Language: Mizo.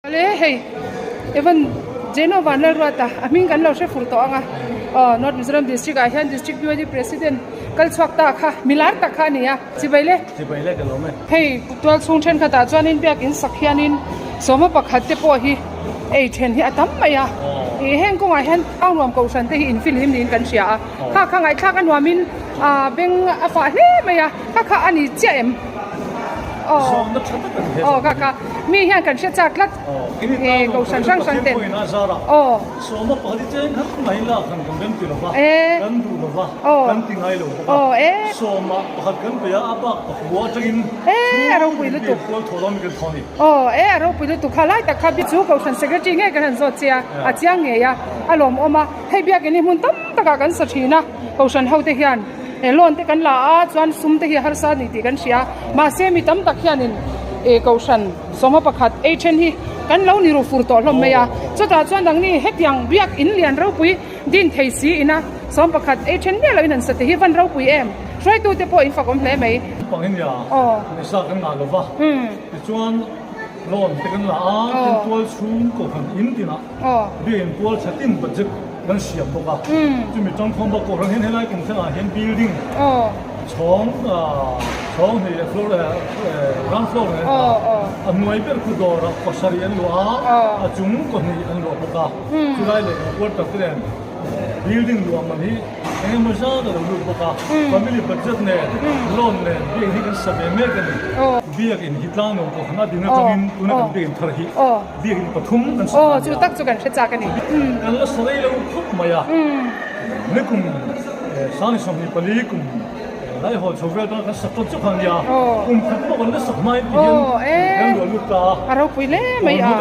Le hei Evan Jeno Vanlalruata a hming kan lo hre fur tawh ang a aw North Mizoram District ah hian District BYD President kal chhuak ta kha milar tak kha a ni a chibai le. Chibai le ka lawm e. Hei tual chhung thenkhat ah chuanin biakin sak hianin sawma pakhat te pawh hi ei then hi a tam mai a ih heng kawngah hian Angnuam Kohhran te hi infilim niin kan hria a kha kha ngaihthlak a nuamin ah beng a fah hle mai a kha kha a ni chiah em aw aw kha kha mi hian kan hre chak tlat eh Kohhran hrang hrang ten aw eh aw aw eh eh a ropui lutuk aw eh a ropui lutuk kha lai tak kha chu Kohhran Secretary ngei kan han zawt che a a chiang ngei a a lawmawm a hei biakin hi hmun tam takah kan sa thin a Kohhran ho te hian eh loan te kan la a chuan sum te hi a harsa a ni tih kan hria mahse mi tam tak hianin eh Kohhran sawma pakhat ei then hi kan lo ni ru fur tawh hlawm mai a chutah chuan nangni hetiang biak in lian ropui din thei si ina sawm pakhat ei then miah loin an sa te hi van ropui em hruaitu te pawh in fakawm hle mai. Pang in nia nisa kan ngah lova tichuan loan te kan la a tin tual chhung Kohhran in tinah biakin tual tha tin budget kan siam bawk a chumi tangkhawm bawk Kohhran hian helai kum thlengah hian building chhawng chhawng hnih leh floor ground floor nen a hnuai ber khu dawrah kaw sarih an luah a a chung kaw hnih an luah bawk a chulai leh quarter te nen building luah man hi eng emaw zat a lo lut bawk a family budget nen loan nen biakin hi kan sa ve mek a ni biakin hi tlang lo Kohhran a din atangin tuna kan biakin thar hi Biakin pathum kan sa Aw, chu tak chu kan hre chak a ni. Kan la sa rei lo khawp mai a. Ni kum 24 kum laihawl chho vel tan kan sak tawn chauh kha a nia. Kum khat pawh kan la sak hmain ti hian kan luah lut ta a. A ropui hle mai a.